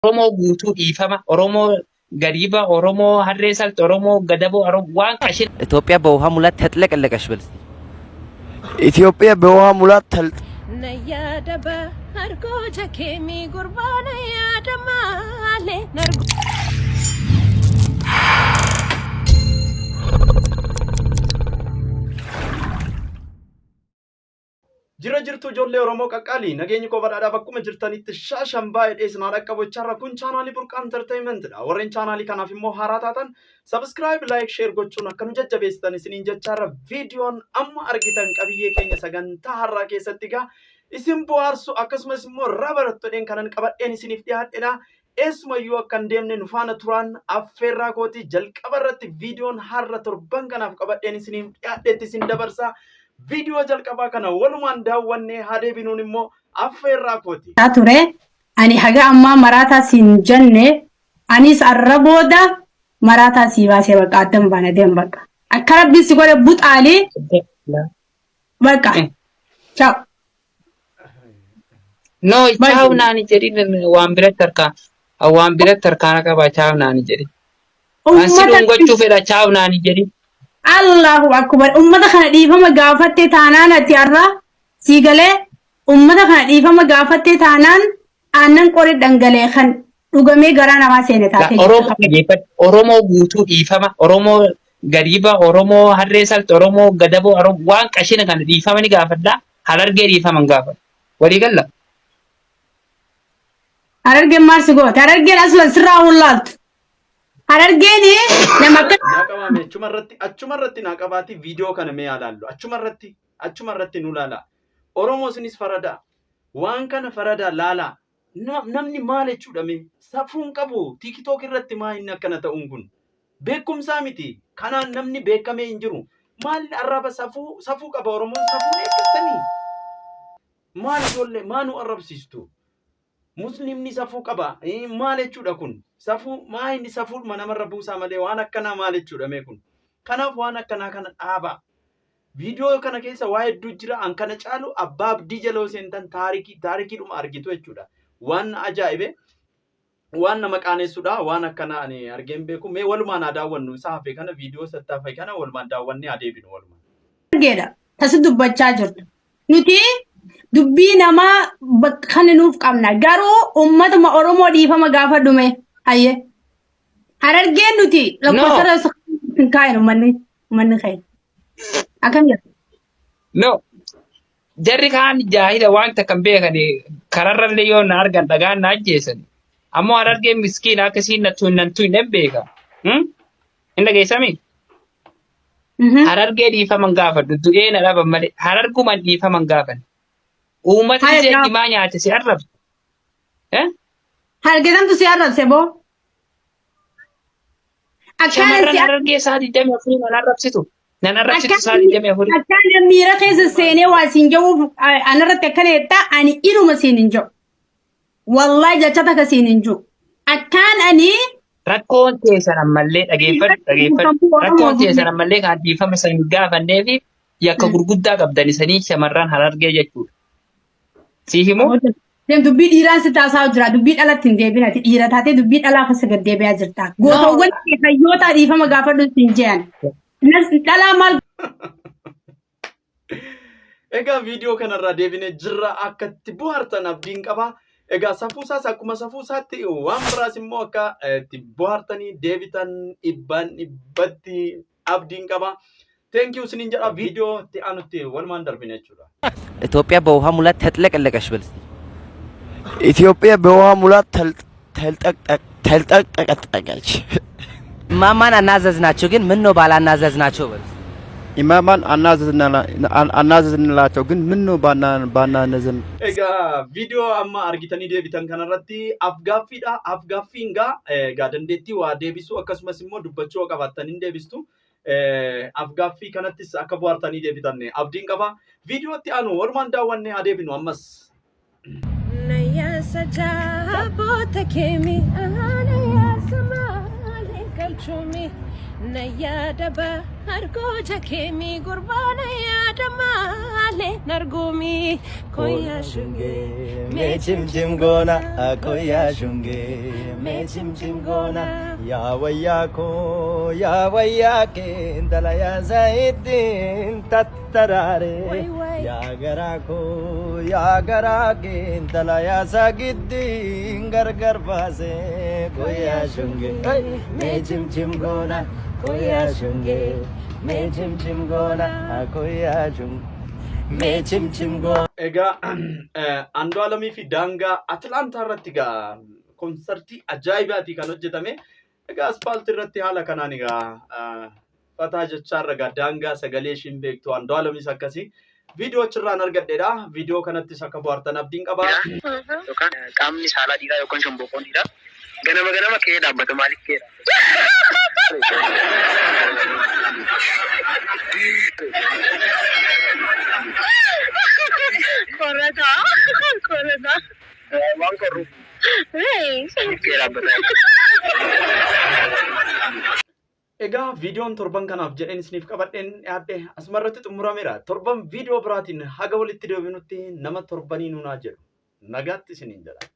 Oromoo guutuu dhiifama, Oromoo gariiba, Oromoo harree salxe, Oromoo gadaboo, Oromoo waan qashin ኢትዮጵያ በውሃ ሙላት ተጥለቀለቀች በል እስቲ። ኢትዮጵያ በውሃ ሙላት ተል Nayyaadaba argoota keemii gurbaa nayyaada maalee nargo. Jira jirtu ijoollee Oromoo qaqqaalii nageenyi koo badhaadhaa bakkuma jirtanitti shaashan baay'ee dheessinaa dhaqqabu jecharra kun chaanaalii Burqaa Entertainmentidha. Warreen chaanaalii kanaaf immoo haaraa taatan subscribe, like, share gochuun akka nu jajjabeessitan isiniin jecharra viidiyoon amma argitan qabiyyee keenya sagantaa har'aa keessatti egaa isin bohaarsu akkasumas immoo rabarattoodheen kanan qabadheen isiniif dhiyaadhedha. Eessumayyuu akka hin deemne nu faana turaan affeerraa kootii jalqaba irratti viidiyoon har'a torban kanaaf qabadheen isiniif dhiyaadhetti isin dabarsa. Viidiyoo jalqabaa kana walumaan daawwannee haa deebinuun immoo affeerraa kooti. Ture ani haga ammaa maraataa siin jenne anis arra booda maraataa sii baasee bakka addan baana deem bakka akka rabbiin si godhe buxaalee bakka ciao. No, chaaw naani jedhin waan biratti harkaa waan biratti harkaana qaba chaaw naani jedhin. An si Ummata dhungachuu fedha chaaw naani jedhin. Allahu akbar, ummata kana dhiifama gaafatte taanaan ati har'a sii galee ummata kana dhiifama gaafatte taanaan aannan qori dhangalee kan dhugamee garaa namaa seene taatee jirta. Oromoo dhageeffadhu. Oromoo guutuu dhiifama. Oromoo gariiba, Oromoo harree salxe, Oromoo gadaboo, Oromoo waan qashina kana dhiifama ni gaafadha. Harargee dhiifama hin gaafadhu. Walii galla. Harargeen maal si goote? Harargeen aslan sirraa hullaaltu. Harargeen nama akka Naa qabaame achuma irratti achuma irratti naa qabaati viidiyoo kana mee haa laallu achuma irratti achuma irratti nu laala. Oromoo isinis faradaa. Waan kana faradaa laalaa. Namni maal jechuudha mee? Safuun qabu TikTok irratti maa inni akkana ta'uun kun? Beekumsaa miti. Kanaan namni beekamee hin jiru. Maal arraba safuu safuu qaba Oromoon safuun eeggattanii? Maal ijoollee maa nu arrabsiistu? Muslimni safuu qaba. Maal jechuudha kun? Safuu maa inni safuudhuma namarra buusaa malee waan akkanaa maal jechuudha mee kun? Kanaaf waan akkanaa kana dhaabaa. Viidiyoo kana keessa waa hedduu jira. An kana caalu abbaa abdii jala yoo seentan taarikii taarikiidhuma argitu jechuudha. Waan ajaa'ibe waan nama qaanessuudha. Waan akkanaa ani argeen beeku. Mee walumaan haa daawwannu isa hafe kana viidiyoo isatti hafe kana walumaan daawwannee haa deebinu walumaan. Harargeedha. Tasi dubbachaa jirtu. Nuti dubbii namaa bakka kana nuuf qabna. Garuu ummatuma Oromoo dhiifama gaafa dhume. Hayyee. Harargeen nuti lakkoofsa irra hin kaa'in ummanni ummanni keenya. Akkam jedhu. No. Jarri kaan jaahila waan takka hin beekan kararrallee yoo na argan dhagaan na ajjeesan. Ammoo harargeen miskiina akka isiin na tuun nan tuun hin beeka. Hin dhageessami? Harargee dhiifama hin gaafadhu. Du'ee na dhaban malee. Hararguman dhiifama hin gaafanne. Uummata Haya isee gaafa. jimaa nyaate si arrabse. Eh? Hargeetamtu si arrabse boo. Akkaan Shamarran si harargee sa'a 24 nan arrabsitu. Nan arrabsitu sa'a 24. Akkaan miira keessa seenee waa siin jedhuuf anarratti akkana jettaa ani inuma siin hin jedhu. Wallahi jecha takka siin hin jiru. Akkaan ani Rakkoon teessan ammallee dhageeffadhu dhageeffadhu. Rakkoon teessan ammallee kan dhiifama san hin gaafannee fi yakka gurguddaa qabdan isanii shamarran harargee jechuudha. Sii himu? Deem dubbii dhiiraan si taasaa jira. Dubbii dhalatti hin deebin ati dhiira taatee dubbii dhalaa keessa gad deebi'aa jirta. Gootawwan kee hayyoota dhiifama gaafadhu siin je'an. Dhalaa maal Egaa viidiyoo kanarraa deebinee jirra akka itti bohaartan abdiin qaba. Egaa safuusaas akkuma safuusaatti waan biraas immoo akka itti bohaartanii deebitan dhibbaan dhibbatti abdiin qaba. Thank you isiniin jedha viidiyoo itti aanutti walumaan darbine jechuudha. ኢትዮጵያ በውሃ ሙላት ተጥለቀለቀች በል እስቲ። ኢትዮጵያ በውሃ ሙላት ተልጠቀጠቀች። እማማን አናዘዝናቸው ግን ምን ነው ባላናዘዝናቸው በል እስቲ። ኢማማን አናዘዝንላቸው ግን ምን ነው ባናነዝን። Egaa viidiyoo amma argitanii deebitan kanarratti afgaaffiidha. Afgaaffiin gaa egaa dandeettii waa deebisuu akkasumas immoo dubbachuu qabaattan hin deebistu. Afgaaffii kanattis akka bohaartanii deebitan abdiin qaba. Viidiyootti aanu walumaan daawwannee haa deebinu ammas. Nayyaasa jaaboota keemi nayyaasa maaliin galchuumi Na yaadaba argoota keemii gurbaa na yaada maalee nargumii koyyaa shungee Mee chimchim goona koyyaa shungee mee chimchim goona yaa wayyaa koo yaa wayyaa kee intala yaa zayitiin tattaraare Way, way. yaa garaa koo yaa garaa kee intala yaa sagiddiin gargar baase koyyaa shungee mee chimchim goona koyyaa shungee mee chimchim goona koyyaa shungee mee chimchim goona. Egaa Andu'aalamii fi Daangaa Atlaantaa irratti egaa konsartii ajaa'ibaati kan hojjetame. Egaa aspaaltii irratti haala kanaan egaa fataa jechaa irra egaa Daangaa sagalee ishiin beektu Andu'aalamis akkasii. Viidiyoo achirraan argadheedha. Viidiyoo kanattis akka bohaartan abdiin qaba. Yookaan qaamni saalaa dhiiraa yookaan shomboqqoon dhiiraa ganama ganama ka'ee dhaabbata. Maaliif ka'ee Korata. Korata. dhaabbata? Waan qorruuf ka'ee dhaabbata. Egaa viidiyoon torban kanaaf jedheen isiniif qabadheen dhiyaadhe asumarratti xumurameera. Torban viidiyoo biraatiin haga walitti deebinutti nama torbanii nuunaa jedhu. Nagaatti isiniin jedha.